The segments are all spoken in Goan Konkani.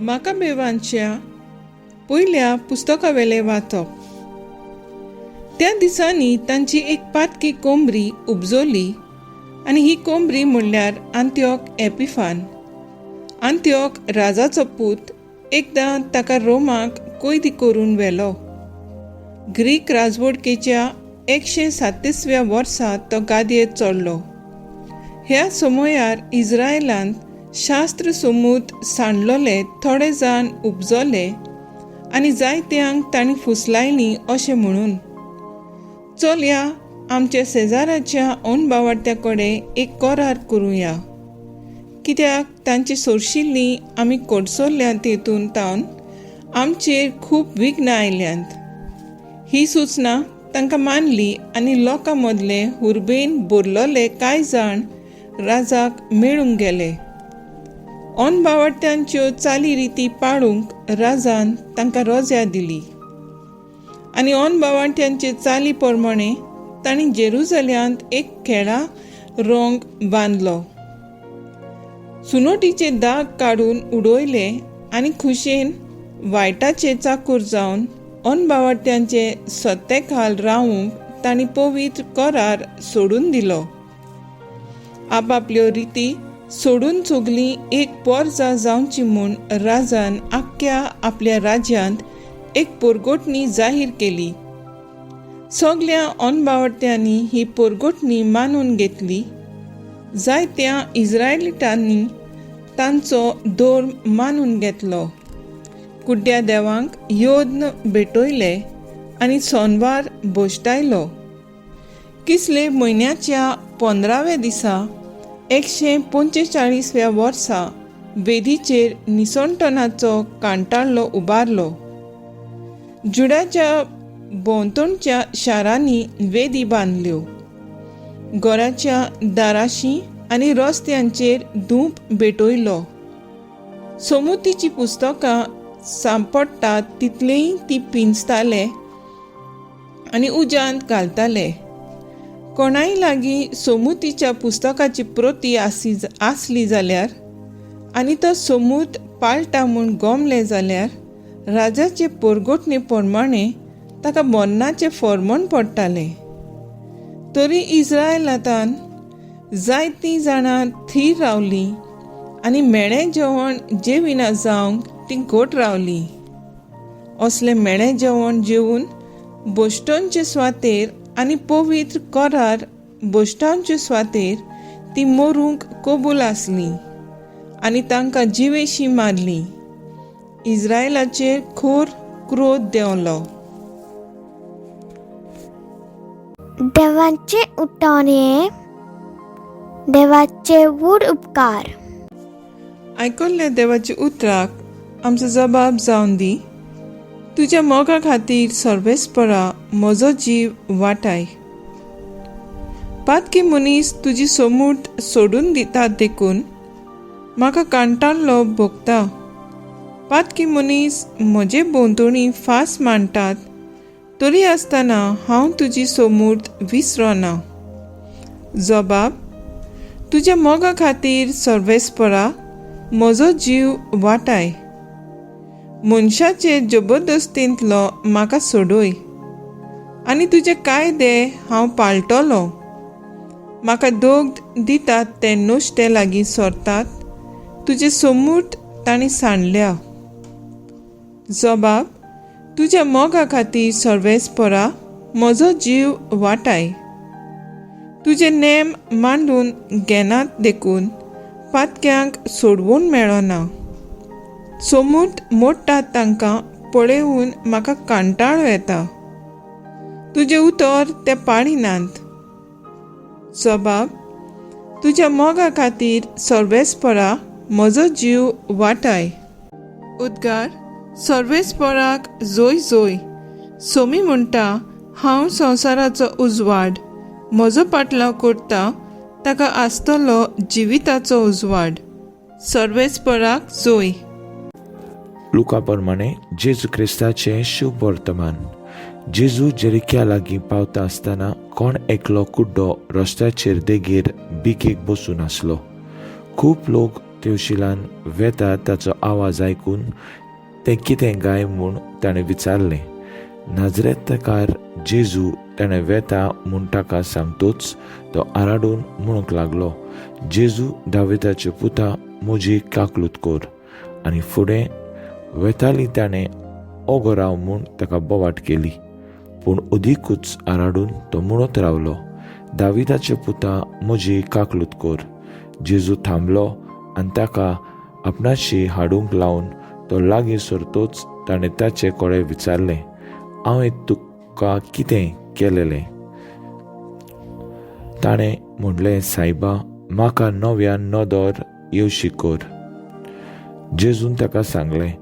माकाबेवांच्या पयल्या पुस्तकावेलें वाचप. त्या दिसांनी तांची एक पातकी कोंबरी उपजली आनी ही कोंबरी म्हणल्यार आंत्योक एपिफान. आंत्योक राजाचो पूत एकदां ताका रोमाक कैदी करून व्हेलो. ग्रीक राजवडकेच्या 137व्या वर्सा तो गादयेर चडलो. ह्या समयार इज्रायलांत शास्त्र सोमूत सांडलोले थोडे जाण उपजले आनी जायत्यांक तांणी फुसलायलीं अशें म्हणून, चलया आमच्या शेजाराच्या अनबावाडत्या कडेन एक करार करुया, कित्याक तांची सोरशिल्ली आमी कोडसोल्ल्या तेतून तावन आमचेर खूब विघ्नां आयल्यांत. ही सुचना तांकां मानली आनी लोकां मदले हुर्बेन बोरलोले कांय जाण राजाक मेळूंक गेले. अनबावडत्यांच्यो चाली रिती पाळूंक राजान तांकां रजा दिली आनी अनबावाट्यांचे चाली प्रमाणे तांणी जेरुजल्यांत एक खेळा रोंग बांदलो. सुनोटीचे दाग काडून उडयले आनी खुशेन वायटाचे चाकूर जावन अनबावट्यांचे सत्तेखाल रावूंक तांणी पवित्र करार सोडून दिलो. आपापल्यो रिती सोडून सगलीं एक पोरजा जावची म्हूण राजान आख्ख्या आपल्या राज्यांत एक पोरगोटणी जाहीर केली. सगल्या अनबावट्यांनी ही पोरगोटणी मानून घेतली. जायत्या इज्रायलिटांनी तांचो धर्म मानून घेतलो. कुड्ड्या देवांक योद्न भेटयले आनी सोनवार बोश्टायलो. किसले म्हयन्याच्या 15व्या दिसा 145व्या वर्सा वेदीचेर निसणटनाचो कांटाळो उबारलो. जुडाच्या भोंवतणच्या शारांनी वेदी बांदल्यो. घराच्या दाराशी आनी रस्त्यांचेर धूप भेटयलो. सोमुतीचीं पुस्तकां सांपडटात तितलींय ती पिंजताले आनी उज्यांत घालताले. कोणाय लागीं सोमुतीच्या पुस्तकाची प्रती आसी आसली जाल्यार आनी तो सोमूत पाळटा म्हूण गोमले जाल्यार राजाचे पोरगोटणे प्रमाणे ताका मरणाचें फॉर्मण पडटालें. तरी इज्रायलांतान जायतीं जाणां थीर रावलीं आनी मेळें जेवण जेविना जावंक तीं घट रावलीं. असलें मेळें जेवण जेवन बोश्टोनचे सुवातेर आनी पवित्र करार बोश्टांचे सुवातेर ती मरूंक कबूल आसलीं आनी तांकां जिवेशी मारलीं. इज्रायलाचेर खोर क्रोध देंवलो. देवाचें उतर हें देवाचे व्हड उपकार. आयकल्ल्या देवाच्या उतराक आमचो जबाब जावन दी. तुज्या मोगा खातीर सर्वेस्परा म्हजो जीव वाटाय. पातकी मनीस तुजी सोमूर्त सोडून दितात देखून म्हाका कांटाळलो भोगता. पातकी मनीस म्हजे भोंवतणी फास मांडटात तरी आसतना हांव तुजी सोमूर्त विसरना. जबाब, तुज्या मोगा खातीर सर्वेस्परा म्हजो जीव वाटाय. मनशाचे जबरदस्तींतलो म्हाका सोडय आनी तुजे कायदे हांव पाळटलो. म्हाका दोग दितात ते नुस्ते लागीं सोरतात, तुजे सोमूर्त तांणी सांडल्या. जबाब, तुज्या मोगा खातीर सर्वेस्परा म्हजो जीव वाटाय. तुजे नेम मांडून घेनात देखून पातक्यांक सोडवून मेळना. सोमूर्त मोडटात तांकां पळोवन म्हाका कांटाळो येता. तुजें उतर ते पाळिनात. जबाब, तुज्या मोगा खातीर सर्वेस्परा म्हजो जीव वाटाय. उद्गार, सर्वेस्पराक जोय जोय. सोमी म्हणटा, हांव संवसाराचो उजवाड. म्हजो पाटलाव करता ताका आसतलो जिविताचो उजवाड. सर्वेस्पराक जोय. लुका प्रमाणे जेजू क्रिस्ताचें शुभ वर्तमान. जेजू जेरिक्या लागीं पावता आसतना कोण एकलो कुड्डो रस्त्याचेर देगेर बिकेक बसून आसलो. खूब लोक तेवशिलान वेता ताचो आवाज आयकून तें कितें गाय म्हूण ताणें विचारलें. नाजरेतकार जेजू ताणें वेता म्हूण ताका सांगतोच तो आराडून म्हणूंक लागलो, जेजू दाविदाचे पुता, म्हजी काकलूत कोर. आनी फुडें वेताली ताणें ओगो राव म्हूण ताका बोवाट केली, पूण अदिकूच आराडून तो म्हणत रावलो, दाविदाचे पुता, म्हजी काकलूत कोर. जेजू थांबलो आनी ताका आपणाशी हाडूंक लावन तो लागीं सरतोच ताणें ताचे कडेन विचारलें, हांवें तुका कितें केलेलें? ताणें म्हणलें, सायबा, म्हाका नव्यान नदर येवशी कोर. जेजून ताका सांगलें,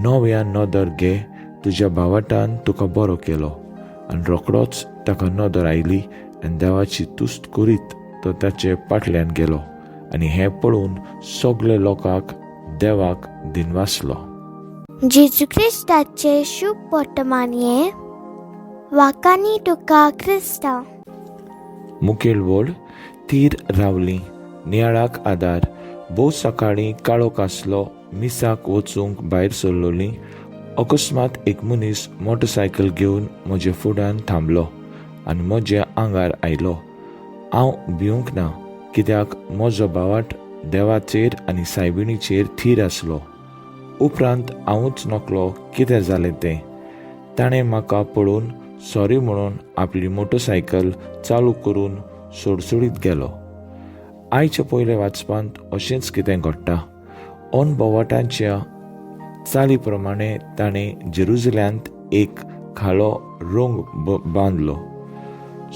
नव्यान नदर घे, तुज्या भावाटान तुका बरो केलो. आनी रोखडोच ताका नदर आयली आनी देवाची तुस्त करीत तो ताचे पाटल्यान गेलो. आनी हें पळोवन सगळे लोकांक देवाक दिनवासलो. जेजू क्रिस्ताचे शुभ वर्तमान हें वाकानी तुका क्रिस्ता. मुखेल वळ तीर रावली नियाळाक आदार. भोव सकाळीं काळोख आसलो. मिसाक वचूंक भायर सरलोली. अकस्मात एक मनीस मोटरसायकल घेवन म्हजे फुड्यान थांबलो आनी म्हज्या आंगार आयलो. हांव भिवंक ना, कित्याक म्हजो भावाट देवाचेर आनी सायबिणीचेर थीर आसलो. उपरांत हांवूच नकलो कितें जालें तें. ताणें म्हाका पळोवन सॉरी म्हणून आपली मोटरसायकल चालू करून सोडसोडीत गेलो. आयच्या पयल्या वाचपांत अशेंच कितें घडटा. अनभवाटांच्या चाली प्रमाणे ताणें जेरुजल्यांत एक काळो रंग बांदलो,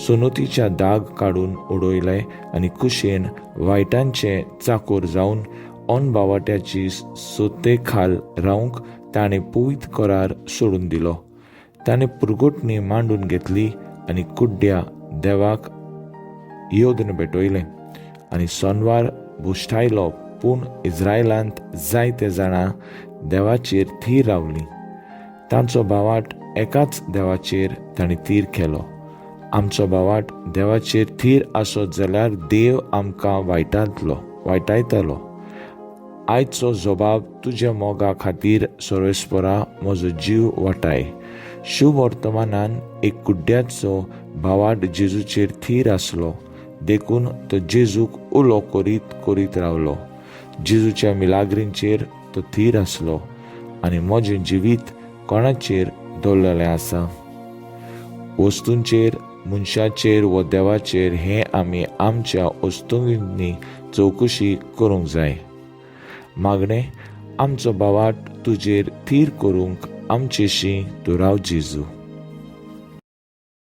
सोनोतीच्या दाग काडून उडयले आनी कुशेन वायटांचे चाकोर जावन अनबावाट्याची सोते खाल रावंक ताणें पवित्र करार सोडून दिलो. ताणें पुरगोटणी मांडून घेतली आनी कुड्ड्या देवाक योदन भेटयलें आनी सोनवार भुश्टायलो. पूण इस्रायलांत जायते जाणां देवाचेर थीर रावलीं. तांचो भावाट एकाच देवाचेर ताणें थीर केलो. आमचो भावाट देवाचेर थीर आसत जाल्यार देव आमकां वायटायतलो. आयचो जबाब, तुज्या मोगा खातीर सर्वेस्परा म्हजो जीव वाटाय. शुभ वर्तमानान एक कुड्ड्याचो भावाट जेजूचेर थीर आसलो, देखून तो जेजूक उलो करीत करीत रावलो. जेजूच्या मिलाग्रींचेर तो थीर आसलो. आनी म्हजें जिवीत कोणाचेर दवरलेलें आसा? वस्तूंचेर, मनशाचेर व देवाचेर? हें आमी आमच्या वस्तूंनी चवकशी करूंक जाय. मागणें, आमचो भावाट तुजेर थीर करूंक आमचेशी तूं राव जेजू.